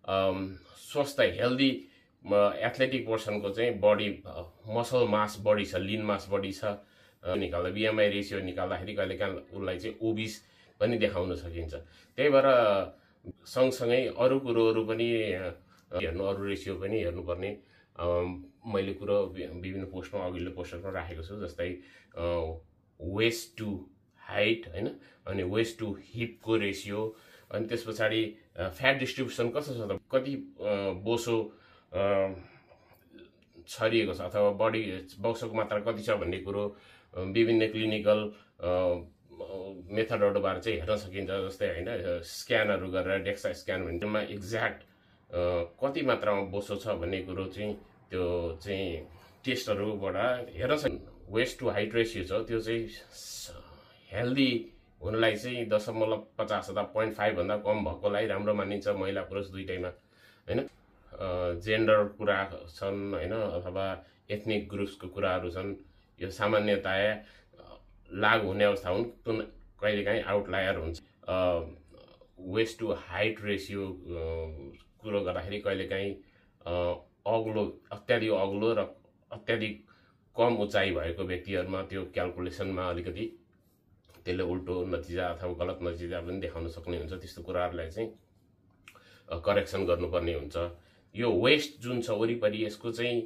स्वस्थ healthy athletic पर्सनको चाहिँ body muscle mass body छ, लिन मास बडी छ निकाल्दा बीएमआई रेसियो निकाल्दाखेरि कहिलेकाहीँ उसलाई चाहिँ ओबिस पनि देखाउन सकिन्छ। त्यही भएर सँगसँगै अरू कुरोहरू पनि हेर्नु, अरू रेसियो पनि हेर्नुपर्ने मैले कुरो विभिन्न पोस्टमा अघिल्लो पोस्टरमा राखेको छु। जस्तै वेस्ट टु हाइट हैन, अनि वेस्ट टु हिपको रेसियो, अनि त्यस पछाडि फ्याट डिस्ट्रिब्युसन कस्तो छ त, कति बोसो छरिएको छ अथवा बडी बोसोको मात्रा कति छ भन्ने कुरो विभिन्न क्लिनिकल मेथडहरूबाट चाहिँ हेर्न सकिन्छ। जस्तै हैन स्क्यानहरू गरेर डेक्सा स्क्यान भन्नेमा एक्ज्याक्ट कति मात्रामा बोसो छ भन्ने कुरो चाहिँ त्यो चाहिँ टेस्टहरूबाट हेर्न सकिन्छ। वेस्ट टु हाइट रेसियो छ त्यो चाहिँ हेल्दी हुनलाई चाहिँ 0.50 अथवा 0.5 भन्दा कम भएकोलाई राम्रो मानिन्छ, महिला पुरुष दुईटैमा हैन। जेन्डर कुरा छन् हैन, अथवा एथनिक ग्रुप्सको कुराहरू छन्, यो सामान्यतया लागु हुने अवस्था हुन्, कहिलेकाहीँ आउटलायर हुन्छ। वेस्ट टु हाइट रेसियो कुरो गर्दाखेरि कहिलेकाहीँ अग्लो, अत्याधिक अग्लो र अत्याधिक कम उचाइ भएको व्यक्तिहरूमा त्यो क्यालकुलेसनमा अलिकति त्यसले उल्टो नतिजा अथवा गलत नतिजा पनि देखाउन सक्ने हुन्छ। त्यस्तो कुराहरूलाई चाहिँ करेक्सन गर्नुपर्ने हुन्छ। यो वेस्ट जुन छ वरिपरि यसको चाहिँ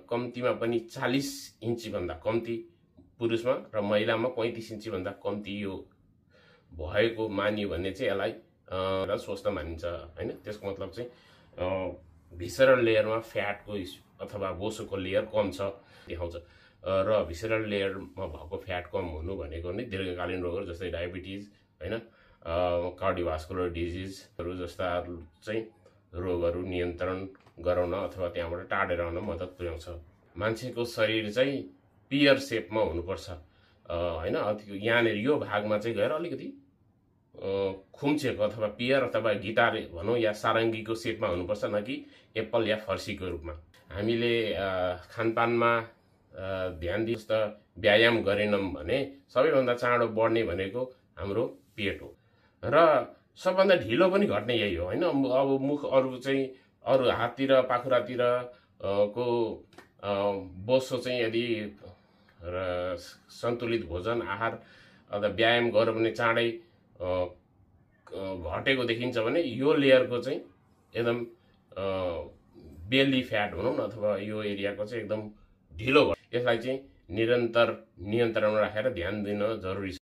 कम्तीमा पनि 40 इन्ची भन्दा कम्ती पुरुषमा र महिलामा 35 इन्ची भन्दा कम्ती यो भएको मानियो भने चाहिँ यसलाई स्वस्थ मानिन्छ हैन। त्यसको मतलब चाहिँ भिसरल लेयरमा फ्याटको अथवा बोसोको लेयर कम छ देखाउँछ, र भिसरल लेयरमा भएको फ्याट कम हुनु भनेको नै दीर्घकालीन रोगहरू जस्तै डायबिटिज हैन, कार्डियोभास्कुलर डिजिजहरू जस्ता चाहिँ रोगहरू नियन्त्रण गराउन अथवा त्यहाँबाट टाढेर आउन मद्दत पुर्याउँछ। मान्छेको शरीर चाहिँ पियर सेपमा हुनुपर्छ हैन, यहाँनिर यो भागमा चाहिँ गएर अलिकति खुम्चेको अथवा पियर अथवा गिटार भनौँ या सारङ्गीको सेपमा हुनुपर्छ, न कि एप्पल या फर्सीको रूपमा। हामीले खानपानमा ध्यान दिनुहोस् त, व्यायाम गरेनौँ भने सबैभन्दा चाँडो बढ्ने भनेको हाम्रो पेट हो, र सबभन्दा ढिलो पनि घट्ने यही हो हैन। अब मुख अरू चाहिँ अरू हाततिर पाखुरातिर को बोसो चाहिँ यदि र सन्तुलित भोजन आहार अथवा व्यायाम गर्यो भने चाँडै घटेको देखिन्छ भने यो लेयरको चाहिँ एकदम बेली फ्याट भनौँ न, अथवा यो एरियाको चाहिँ एकदम ढिलो भयो। यसलाई चाहिँ निरन्तर नियन्त्रणमा राखेर ध्यान दिन जरुरी छ।